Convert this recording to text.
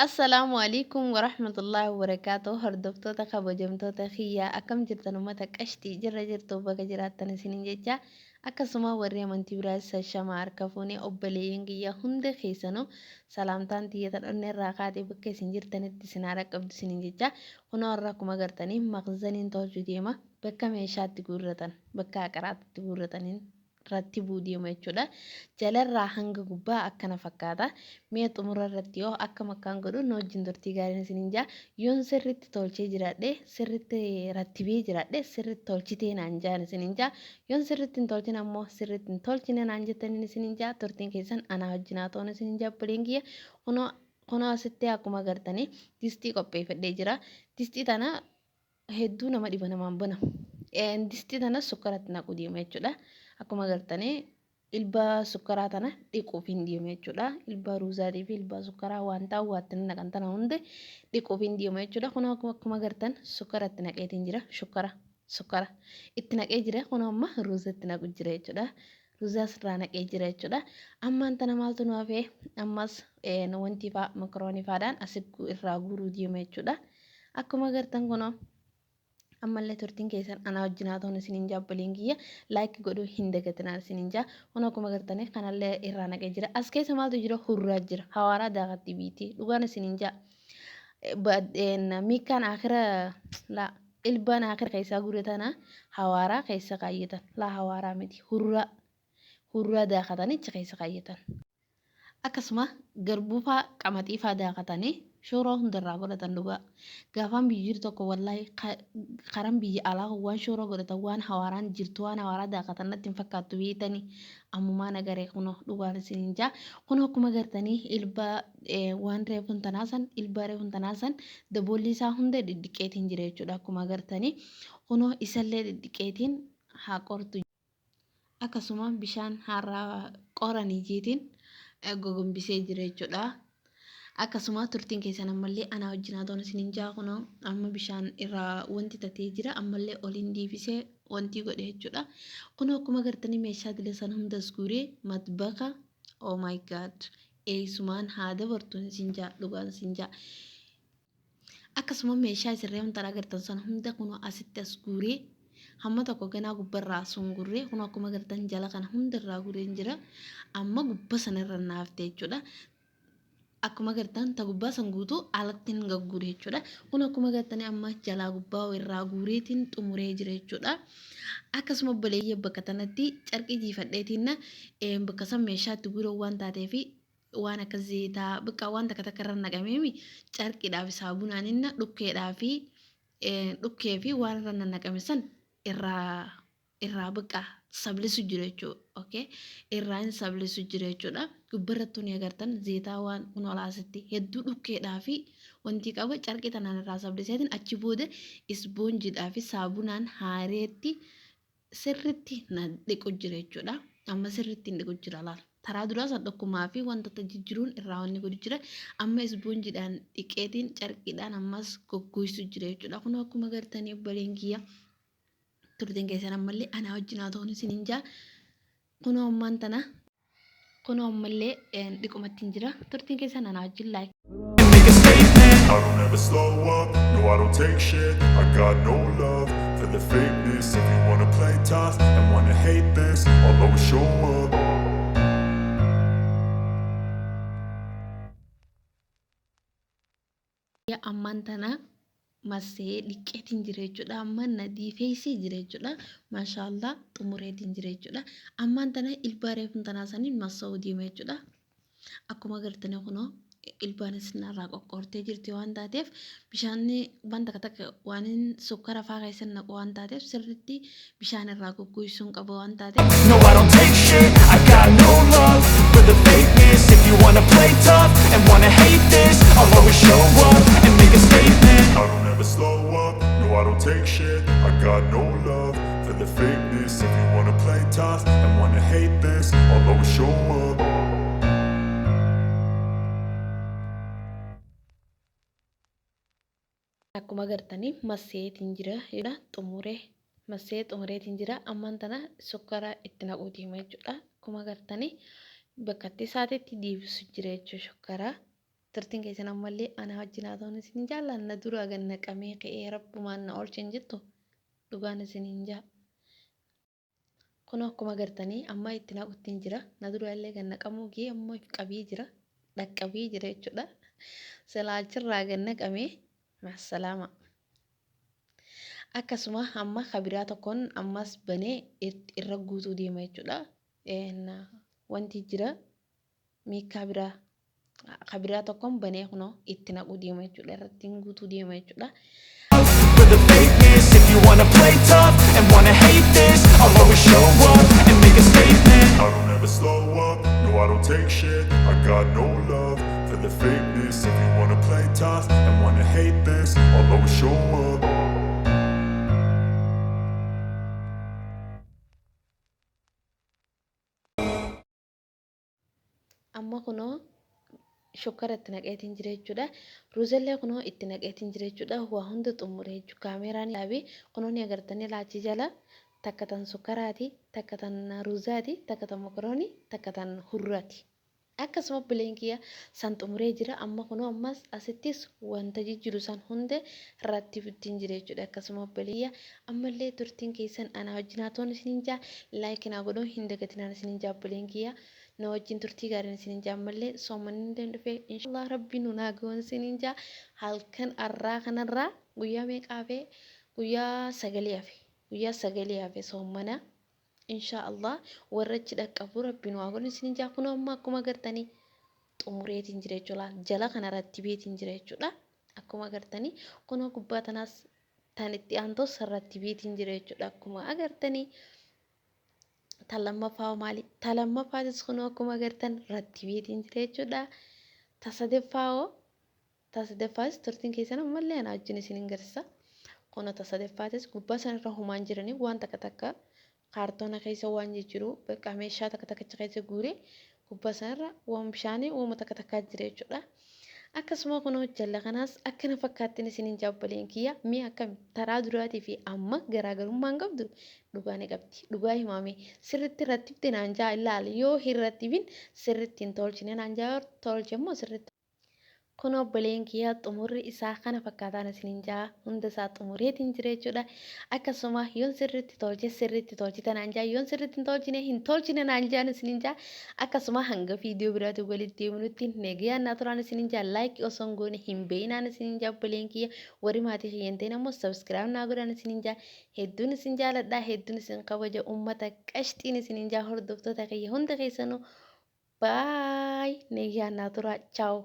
Assalaamu Aleykum Warahmatullaahi Wabarakaatuh Hordoftoota kabajamtoota kiyya akkam jirtan ummata qashtii jirra jirtu baga jiraattan isinin jecha akkasuma warri amantii biraas shama harka fuune obboleeyyan kiyya hunda keessanuu salaamtaan tiyya tan onnee irraa kaatee bakka isin jirtanitti isin haa dhaqqabdu isinin jecha kunoo har'a akkuma agartanii maqzaniin tolchu deema bakka meeshaatti guurratan bakka aqaraatti guurrataniin rattibuu deema jechuudha. Jalarraa hanga gubbaa akkana fakkaata. Mee xumura irratti yoo akkam akkaan godhu na wajjin turtii gaariin isiniin jaa. Yoon sirriitti tolchee jiraadhe, sirriitti rattibee jiraadhe, sirriitti tolchitee naan jaan isiniin jaa. Yoon sirriitti hin tolchin ammoo sirriitti hin tolchine naan jettaniin isiniin jaa. Turtiin keessan anaa wajjin haa ta'uun isiniin jaa obboleen kiyya. Kunoo kunoo asitti akkuma agartanii distii qopheeffadhee jira. Distii tana hedduu nama dhiba namaan banamu. Distii tana sukkaratti naquu deema jechuudha. Akkuma agartanii ilba sukkaraa tana dhiquuf hin deema jechuudha. Ilba ruuzaatii fi ilba sukkaraa waan ta'u waatti naqan tana hundi dhiquuf hin deema jechuudha. Kun akkuma agartan sukkaratti naqeetiin jira. Shukkara sukkara itti naqee jira. Kun amma ruuza itti naqu jira jechuudha. Ruuzaa asirraa naqee jira jechuudha. Ammaan tana maaltu nu hafee ammas wanti faa makaroonii faadhaan asi irraa guuruu deema jechuudha. Akkuma agartan kunoo ammallee turtiin keessan anaa wajjin haa ta'uun isiniin jaa obboleen kiyya like godhuu hin dagatinaa isiniin jaa kun akkuma agartanii kanallee irraa naqee jira as keessa maaltu jira hurraa jira hawaaraa daakatti biitii dhugaan isiniin jaa miikkaan akira laa ilbaan akira keessaa gure tana hawaaraa keessa kaayyatan laa hawaaraa miti hurraa hurraa daakatanii achi keessa kaayyatan. Akkasuma garbuu faa qamaxii faa daakatanii shooroo hunda irraa godhatan dhugaa. Gaafaan biyya jiru tokko wallaahi karan biyya alaa kun waan shooroo godhatan waan hawaaraan jirtu waan hawaaraa daakatan natti hin fakkaattu beeytanii ammumaan agaree kunoo dhugaan isiniin jaa kunoo akkuma gartanii ilba waan reefuun tanaa san ilbaa reefuun tanaa san daboolli isaa hunda dhidhiqeetiin jira jechuudha akkuma agartanii kunoo isallee dhidhiqeetiin haa qortu. Akkasuma bishaan haaraa qoranii jiitiin gogombisee jira jechuudha. Akkasuma turtiin keessan ammallee anaa wajjin haa ta'uun isiniin jaa kunoo amma bishaan irraa wanti tatee jira ammallee oliin deebisee wanti godhe jechuudha. Kunoo akkuma agartanii meeshaa dila san hundas guuree matbaka oh my god eessumaan haa dabartuun isin jaa dhugaan isin jaa. Akkasuma meeshaa isin reefu tan agartan san hunda kunoo asitti as guuree hamma tokko ganaa gubbarraa sun gurree kunoo akkuma agartan jala kana hunda irraa guureen jira. Amma gubba sana irra naafte jechuudha. Akkuma agartan ta gubbaa san guutuu alatti hin gagguure jechuudha. Kun akkuma agartanii amma jalaa gubbaa irraa guureetiin xumuree jira jechuudha. Akkasuma obboleeyyee bakka tanatti carqii jiifadheetiin bakka san meeshaa itti guuran waan taateefi waan akka zeetaa bakka waan takka takka irra naqameemi carqiidhaa fi saabunaan inna dhukkeedhaa fi dhukkee fi waan irra nannaqame san irraa irraa bakka sablisu jira jechuudha. Okay? Irraa hin sablisu jira jechuudha. Gubbarrattuu ni agartan zeetaa waan kun olaasitti hedduu dhukkeedhaa fi wanti qaba carqii tanaan irraa sabliseetiin achi booda isboonjiidhaa fi saabunaan haareetti sirritti na dhiqu jira jechuudha. Amma sirritti hin dhiqu jira laal. Taraa duraa san dhokkumaa fi wantoota jijjiruun irraa wanni godhu jira. Amma isboonjiidhaan dhiqeetiin carqiidhaan ammas goggoysu jira jechuudha. Kun akkuma gartanii obboleen kiyya turtiin keessan ammallee anaa wajjin haa ta'uun isiniin jaa. Kunoo ammaan tana kunoo ammallee dhiqumatti hin jira. Turtiin keessan anaa wajjin like. Make a statement. I don't ever slow up, no I don't take shit. I got no love for the fakeness. If you wanna play tough and wanna hate this, I'll always show up. Ammaan tana massee dhiqqeetiin jira jechuudha. Amma nadiifeessee jira jechuudha. Maashaallah xumureetiin jira jechuudha. Ammaan tana ilbaa reefuun tanaa saniin massa'uu deema jechuudha. Akkuma agartanii kunoo ilbaanis narraa qoqqoortee jirti waan taateef bishaanni waan takka takka waan sukkara faa keessa naqu waan taateef sirriitti bishaan irraa goggoysuun qaba waan taateef. No, I don't take shit. I got no love for the fakeness. If you wanna play tough and wanna hate this, I'll always show up and make a statement. I don't ever slow up, no I don't take shit. I got no love for the fakeness. If you wanna play tough and wanna hate this, I'll always show up. Akkuma agartanii masseetiin jira jechuudha. Xumuree massee xumureetiin jira. Ammaan tana sukkara itti naquu deema jechuudha. Akkuma agartanii bakka itti isaatitti deebisu jira jechuudha shukkara. Turtiin keessan ammallee anaa wajjin haa ta'uun isin jaalladha. Na duraa gad naqamee ka'ee rabbumaan na oolche hin jettu dhugaan isiniin jaa. Kunoo akkuma agartanii amma itti naquttiin jira. Na dura illee gad naqamuu gee ammoo if qabee jira. Dhaqqabee jira jechuudha. Silaa achirraa gad naqamee maasalaama. Akkasuma amma kabiraa tokkoon ammas banee irra guutuu deema jechuudha. Wanti jira meekkaa biraa ka biraa tokkoon banee kunoo itti naquu deema jechuudha irratti guutuu deema jechuudha. For the fakeness, if you wanna play tough and wanna hate this, I'll always show up and make a statement. I don't ever slow up, no I don't take shit. I got no love for the fakeness. If you wanna play tough and wanna hate this, I'll always show up. Amma kunoo shokkara itti naqeetiin jira jechuudha. Ruuzallee kunoo itti naqeetiin jira jechuudha. Waa hunda xumure jechuudha. Kaameeraan dhaabee kunoo ni agartanii laachi jala takka tan sukkaraati, takka tan ruuzaati, takka tan mokoroonii, takka tan hurraati. Akkasuma obboleen kiyya san xumuree jira. Amma kunoo ammas asittis wanta jijjiru san hunda irratti ittiin jira jechuudha. Akkasuma obboleeyya ammallee turtiin keessan anaa wajjin haa ta'uun isiniin jaa like naa godhuu hin dagatinaan isiniin jaa obboleen kiyya. Na wajjin turtii gaariin isiniin jaa ammallee soomanni illee dhufe inshallah rabbi nu naa gahuun isiniin jaa halkan arraa kanarraa guyyaa meeqa hafe guyyaa sagalii hafe guyyaa sagalii hafe soommana insha Allah warra achi dhaqqabu rabbi nu haa godhu isiniin jaa kunoo amma akkuma agartanii xumureetiin jira jechuudha jala kanarratti beetiin jira jechuudha akkuma agartanii kunoo gubbaa tanaas tan itti aantos irratti beetiin jira jechuudha akkuma agartanii Ta lammaffaa hoo maali? Ta lammaffaatis kunoo akkuma agartan rattibeetiin jira jechuudha. Ta sadaffaa hoo? Ta sadaffaatis turtiin keessan ammallee ana wajjin isin hin garsiisa. Kunoo ta sadaffaatis gubbaa sanarra humaan jiranii waan takka takka kaartoona keessa waan jijjiru bakka meeshaa takka takka achi keessa guure gubbaa sanarra waan bishaanii uuma takka takkaa jira jechuudha. Akkasuma kunoo jalla kanaas akkana fakkaattiin isiniin jaa obboleen kiyya mee akkami taraa duraatii fi amma garaagarummaa hin qabdu dhugaa ni qabdi dhugaa himaame sirritti rattibte naan jaa ilaali yoo hin rattibin sirritti hin tolchine naan jaa tolche immoo sirritti Kun obboleen kiyya xumurri isaa kana fakkaataan isiniin jaa hunda isaa xumureetiin jira jechuudha. Akkasuma yoon sirriitti tolche sirriitti tolchite naan jaa yoon sirriitti hin tolchine hin tolchine naan jaan isiniin jaa akkasuma hanga viidiyoo biraatti walitti deebinutti nagayaan naa turaan isiniin jaa like osoo hin goone hin beeyinaan isiniin jaa obboleen kiyya warri maatii kiyya hin ta'in ammoo subscribe naa godhaan isiniin jaa hedduun isin jaaladha hedduun isin kabaja ummata qashxiin isiniin jaa hordoftoota kiyya hunda keessanuu baay nagayaan naa turaa chaaw.